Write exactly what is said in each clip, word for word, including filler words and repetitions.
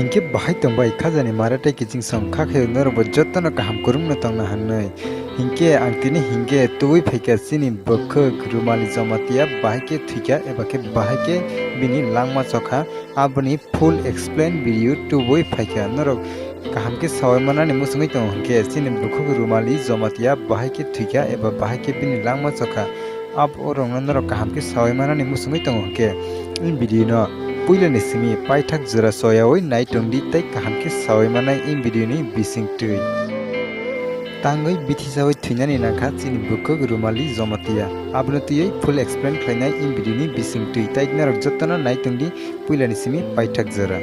Hinkhe bahai tongbai khajani mare tei kiching song kha khe norokbo jotono kaham kwrwngno tongna hwnwi. Hinkhe ang tini hinkhe tubui phaikha chini bwkhwk Rumali Jamatia bahai khe thwikha eba khe bahai khe bini langma chokha, aboni full explain video tubui phaikha. Norok kaham khe sawi manani muchungwi tongo hinkhe chini bwkhwk Rumali Jamatia bahai khe thwikha eba bahai khe bini langma chokha. Abo rokno norok kaham khe sawi manani muchungwi tongo hinkhe, in video no puilani simi paithak jora soyawi nai tongdi tei kaham khe sawi manai in video ni bising twi. Tangwi bithi sawi thwinani nangkha chini bwkhwk Rumali Jamatia. Abono twiwi full explain khlainai in video ni bising twi tei norok jotono nai tongdi puilani simi paithak jora.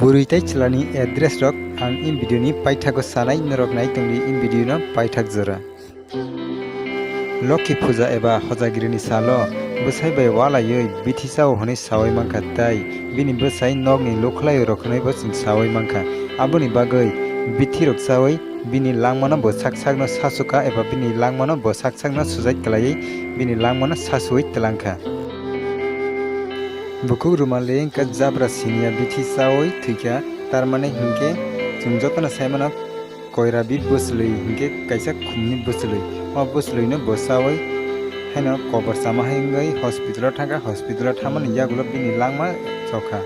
Bwrwi tei chwlani address rok ang in video ni paithago sanai, norok nai tongdi in video no paithak jora. Lokhi puja eba hojagirini salo bwsai bai walaiwi bithi chao hwnwi sawi mankha tei bini bwsai nokni lukhlai rok hwnwibo chwng sawi mankha. Aboni bagwi bithi rok chawi bini langmano bo sak sakno sasukha eba bini langmano bo sak sakno sujai kwlaiwi bini langmano sasuwi twlangkha. Bwkhwk Rumali wngkha jabra siniya bithi chawi thwikha, tarmani hinkhe chwng jotono saimano koirabi bwchwlwi hinkhe kaisa khumni bwchwlwi. O bwchwlwino bo chawi haino kobor chama hai wngwi hospital-o thangkha, hospital-o thangmani yagulo bini langma chokha.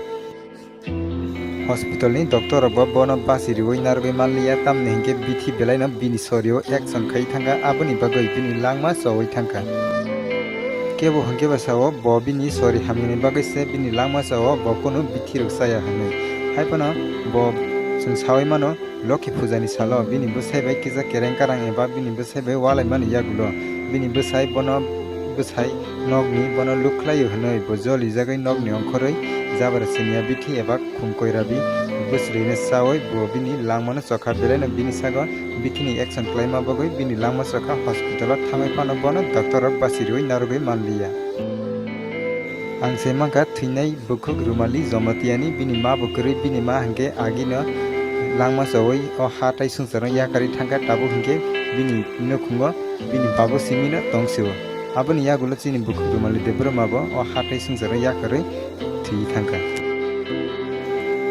Hospital-ni doctor rokbo bono basi riwi narwgwi manliya, tamni hinkhe bithi belaino bini sorio action khai thangkha, aboni bagwi bini langma chowi thangkha. Kebo hinkhe ba sao bo bini sori hamyani bagwi se bini langma chao, bo kunu bithi rok chaya hwnwi. Haiphano bo chwng sawi mano, Lokhi pujani salo bini bwsai bai kisa kereng karang eba bini bwsai bai walaimani yagulo bini bwsai bono bwsai nokni bono lukhlaio hwnwi bo jolijagwi nokni ongkhorwi jabra siniya bithi eba khum koirabi bwchwlwino chawi bo bini langmano chokha, belaino bini sago bithini action khlaima bagwi bini langma chokha. Hospital-o thangwi phano bono doctor rok basi riwi narwgwi manliya. Ang se mankha thwinai bwkhwk Rumali Jamatia ni bini ma bo kwrwi, bini ma hinkhe agino langma chawi o ha tai swngcharno yakarwi thangkha, tabuk hinkhe bini nukhungo bini babu simino tongsio. Aboni yagulo chini bwkhwk Rumali Debbarma bo o ha tai swngcharno yakarwi thwi thangkha.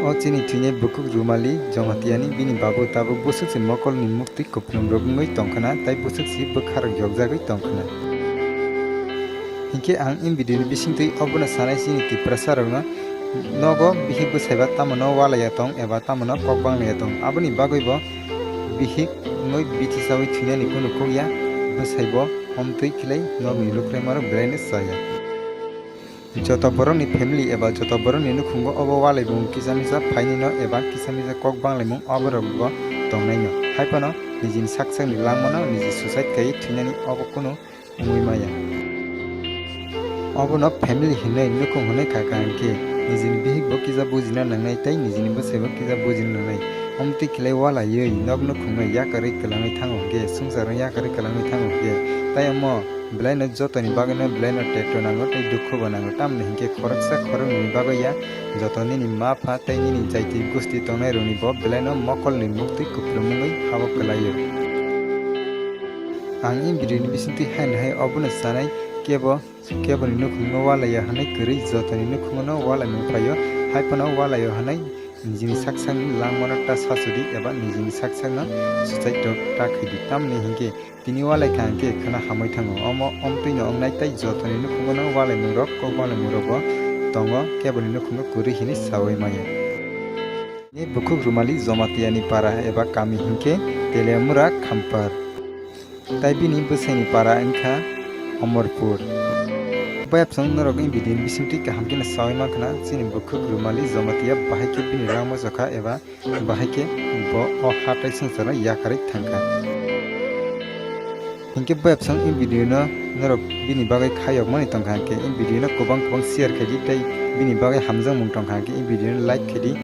O chini thwinai bwkhwk Rumali Jamatia ni bini babu tabuk bwswk se mokolni muktwi kupulung rok wngwi tongkhwna tei bwswk se bwkharok yokjagwi tongkhwna. Hinkhe ang in video ni bisingtwi obono sanai chini Tiprasa rokno, nogo bihik bwsaiba tamano walaiya tong eba tamano kok banglaiya tong, aboni bagwi bo bihik wngwi bithi chawi thwinani kunu kok ya, bwsai bo omtwi khilai nokni lukhlaima rok belaino chaya. Joto borokni family eba joto borokni nukhungo obo walaimung kisa misa phainino eba kisa misa kok banglaimung oborokbo tongnaino. Haiphano nijini sak sakni langmano niji suicide khaiwi thwinani obo kunu wngwi maya. Obono family hinwi nukhung hwnwi kha, kaham khe nijini bihikbo kisa bujina nangnai tei nijini bwsaibo kisa bujina nangnai. Omtwi khilai walaiwi nok nukhungno yakarwi kwlangwi thango hwnkhe, swngcharno yakarwi kwlangwi thango hwnkhe, tei omo belaino jotoni bagwino belaino tekto nango tei dukhubo nango, tamni hinkhe khoroksa khoroknwini bagwi ya, joto nini ma pha tei nini jaiti gusti tongnairokni bo belaino mokolni muktwi kupulung wngwi habo kwlaio. Ang in video ni bisingtwi haino hai obono sanai, kebo keboni nukhungno walaiya hwnwi kwrwi jotoni nukhungono walaimung phaio, haiphano walaio hwnwi nijini sak sakni langmano ta sasudi eba nijini sak sakno suicide rok ta khaidi, tamni hinkhe tini walaikha hinkhe khwna hamwi thango. Omo omtwino wngnai tei jotoni nukhungono walaimungrok kok walaimungrokbo tongo, keboni nukhungo kwrwi hwnwi sawi maya. Ni bwkhwk Rumali Jamatia ni para eba kami hinkhe Teliamura Khampar. Tai bini bwsaini para wngkha Omorpur. Bayapsong norok in video ni bisingtwi kaham kheno sawi mankha na, chini bwkhwk Rumali Jamatia bahai khe bini langma chokha eba bahai khe bo o hatai swngcharno yakarwi thangkha. Hinkhe bayapsong in video no norok bini bagwi khayokmani tongkha hinkhe in video no kwbang kwbang share khaidi tei bini bagwi hamjakmung tongkha hinkhe in video no like khaidi.